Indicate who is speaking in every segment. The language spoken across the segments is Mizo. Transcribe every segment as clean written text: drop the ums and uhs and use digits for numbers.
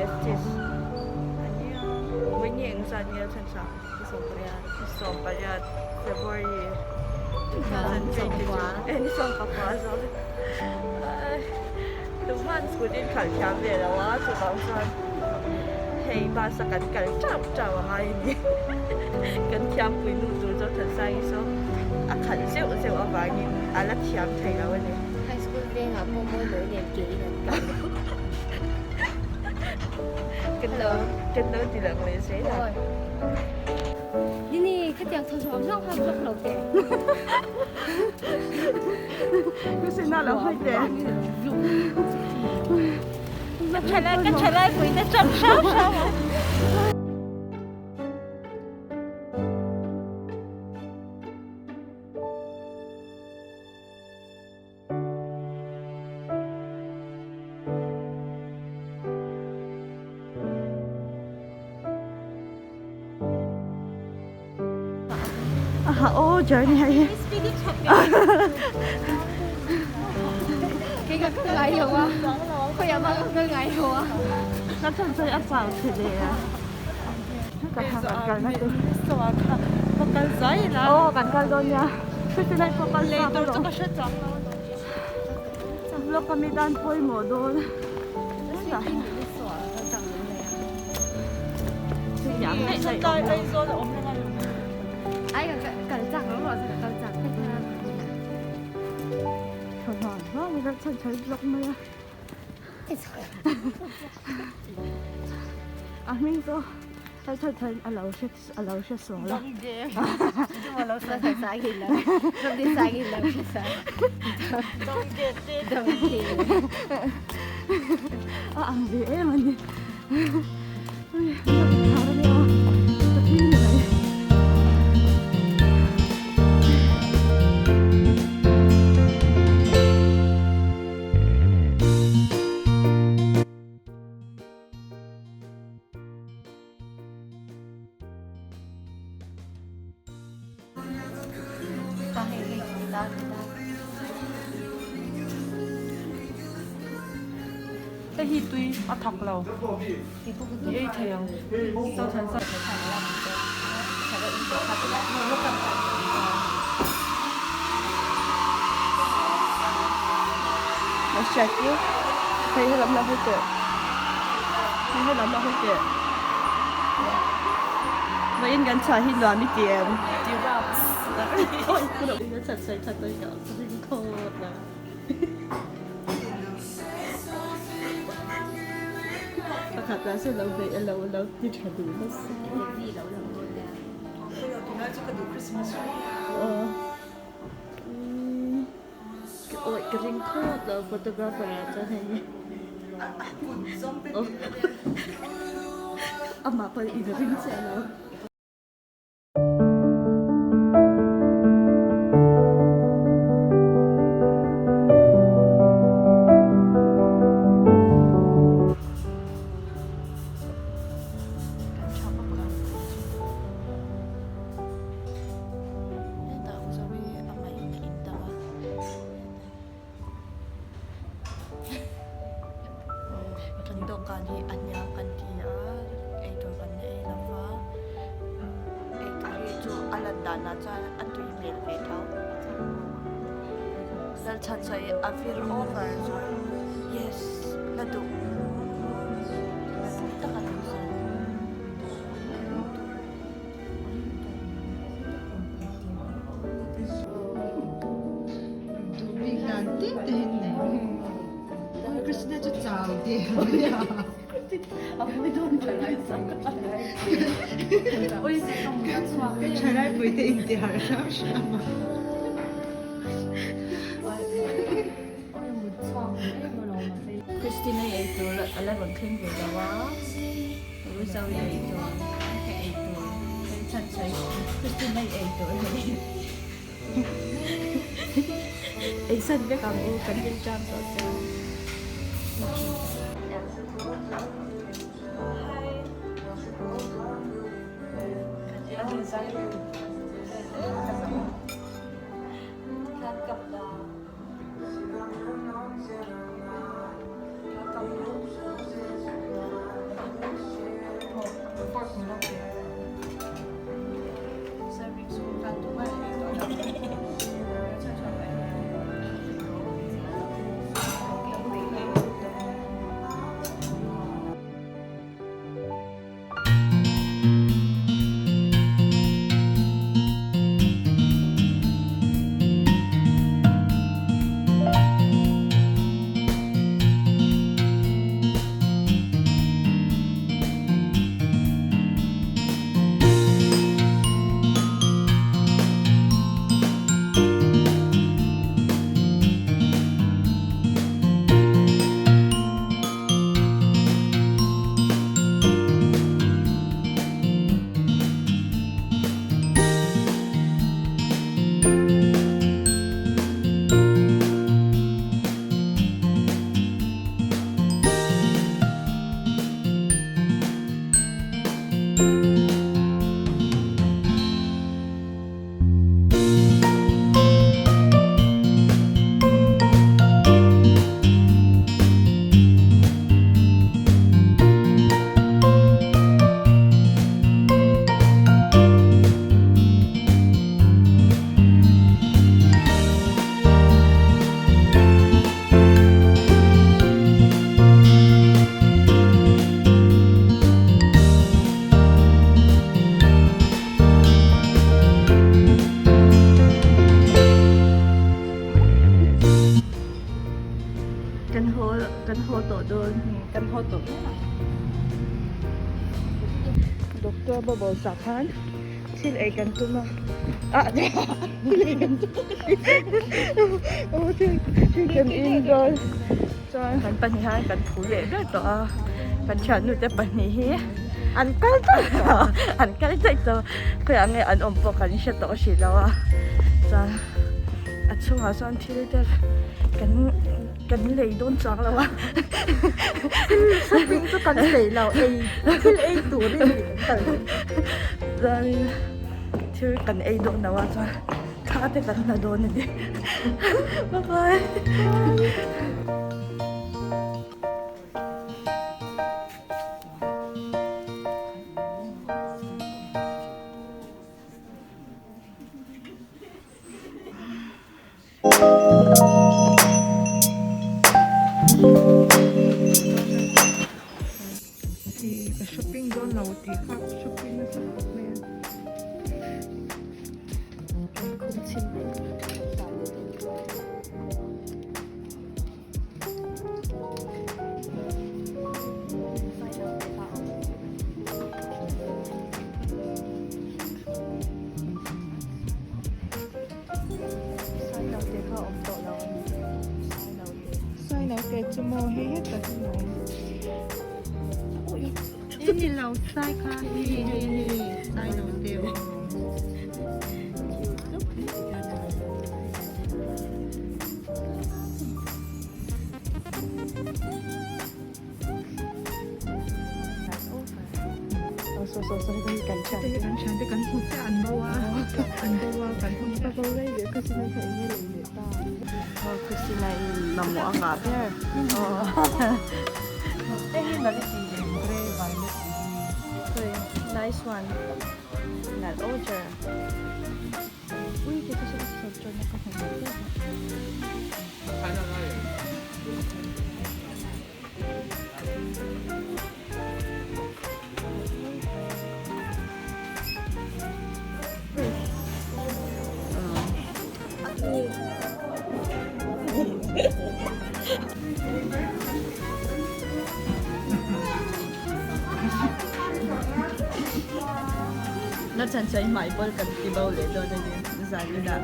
Speaker 1: Justice ania vawiin engzat nge a chhan hrang? Ni 18 February 2022 eh ni 14 zawk tuman scooty in khalh thiam ve lo a chuvang chuan hei bus a kan kal teuh teuh a ngai a ni kan thiampui nu tur chu Thansangi saw a khalh zeuh zeuh avangin a la thiam thei lo a ni.
Speaker 2: High school vengah pawh mawi mawi nen ke in an kal.
Speaker 1: Hello. Kan lo ti lang leh zel a.
Speaker 2: Nini, khatiang tho zawng zawng kha vlog lo teh.
Speaker 1: Kusina lo hawi teh. Ka thalai ka thalai pui te chang hrang hrang a. Aw journey hei
Speaker 2: Kei ka kal ngai lo a khawiah mah ka kal ngai lo a
Speaker 1: ka chan chu a chau thei leh a ka kal na tur aw kan kal dawn nia Christina pawh kal chak alawm vlog a mi tan pawimawh dawn a hming chu a lo hre a lo hre sual a a ang ve em a ni.
Speaker 3: Hei hi tui a thak lo i ei thei ang
Speaker 1: Hei helam lah hawi teh. Hei helam lah hawi teh. Vawiin kan chhuah hi nuam i ti em?
Speaker 3: Ti raps.
Speaker 1: Awi ka lo in a chan sawi that dawn ka ring khawt lo. Pakhat lah sawn lo beih a lo lo ti tha duh nasa. Aw. Awi ka ring khawt lo photographer ah chuan hei amah pawh in ring chiah lo. Hetah u Zoe a maiin a indang a. Kan dawhkan hi a hniam kan ti a, eitur kan la ei lo va, eitur hi chu a lan danah chuan a tui hmel ve tho. Lalchhansawi a vir over chu yes la duh la duh tak a ni. Christina i eitur a la rawn thleng ve lo a. Mizo i ei tur ka ei tur hei chhan sawi Christina i ei tur hei ei san vek ang u kan rin ṭam tawh sia. Kan haw kan haw tawh dawn.
Speaker 3: Kan haw tawh mai ang.
Speaker 1: Doctor Bubbles ah khan thil ei kan tum a ah thil ei kan tum a thil thil kan in dawn chuan kan pahnih hian kan phu leh ber tawh a kan thiannu te pahnih hi an kal daih tawh a an kal daih tawh khawiah nge an awm pawh kan hre tawh hrih lo a chuan a chhungah chuan thil te kan kan lei dawn chuang lo a
Speaker 3: shopping chu kan lei lo ei thil ei turin kan kal dawn
Speaker 1: chuanin thil kan ei dawn lo a chuan thla te kan la dawn a ni bye bye.
Speaker 3: Ka shopping dawn lo tih kha shopping nasa khawp mai a.
Speaker 1: Sainote kha awm tawh lo a ni. Sainote.
Speaker 3: Sainote chu maw hei hetah hian a awm. I ni lo sai kha hei hei hei sainote aw.
Speaker 1: So so so hei kan thian
Speaker 3: te kan thian te kan hmu chiah an bo a an bo a kan hmu
Speaker 1: ka bo rei leh Christina kha eng nge lei leh ta aw Christina in mamawh a ngah ber
Speaker 3: hei hi nalh i tih leh grey violet tih
Speaker 1: hi nice one nalh over. Ui ke chu saw saw chuan ka hmu mai dawn Na chan chuan hmai pawl kan ti bo leh dawn a ni zan inah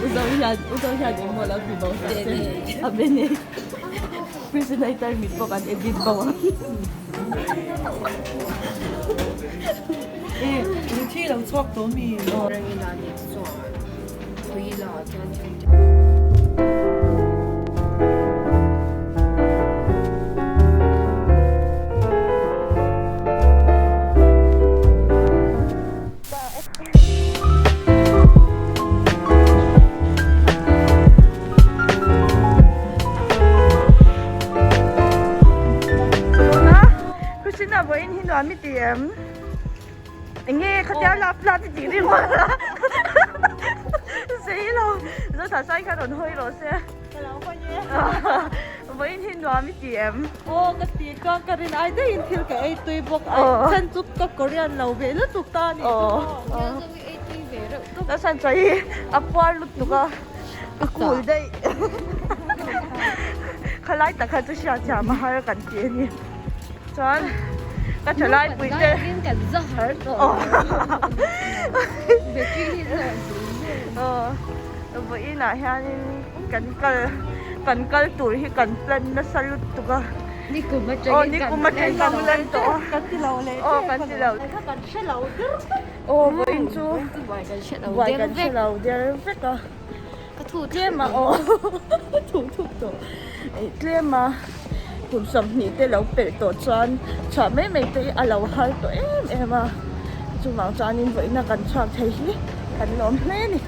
Speaker 1: U zo hian U zo hian eng maw lo ti bo sak se a bene prisoner tarmit pawh kan edit bo ang.
Speaker 3: E Ruthi lo chhuak tawh mi.
Speaker 1: Christina vawiin hi nuam i ti em? Enge khatia lap lap i tih ringawt a Sei lo Zothah sai kha rawn hawi rawh se
Speaker 3: Ka lo hawi e
Speaker 1: Vawiin hi nuam i ti em?
Speaker 3: Aw ka ti chuan ka rin ai daihin thil ka ei tui bawk a chhan chu ka Korean lo ve lutuk ta a nih chu maw.
Speaker 1: Ka chhan chuan hi a puar lutuk a ka cool daih khalai tak kha chu hriat thiam a har kan ti a ni. Chuan ka thalai pui te aw vawiin ah hianin kan kal kan kal tur hi kan plan nasa lutuk a aw nikum atangin kan plan tawh a
Speaker 3: kan ti lo leh
Speaker 1: aw kan ti lo aw vawiin chu buai kan hre lo der vek a.
Speaker 2: Ka thu
Speaker 1: tlem a aw thu thuk tawh ih tlem a kum 20 te lo pelh tawh chuan chhuah mai mai te hi a lo har tawh em em a chuvang chuanin vawiina kan chhuak thei hi kan lawm hle a ni.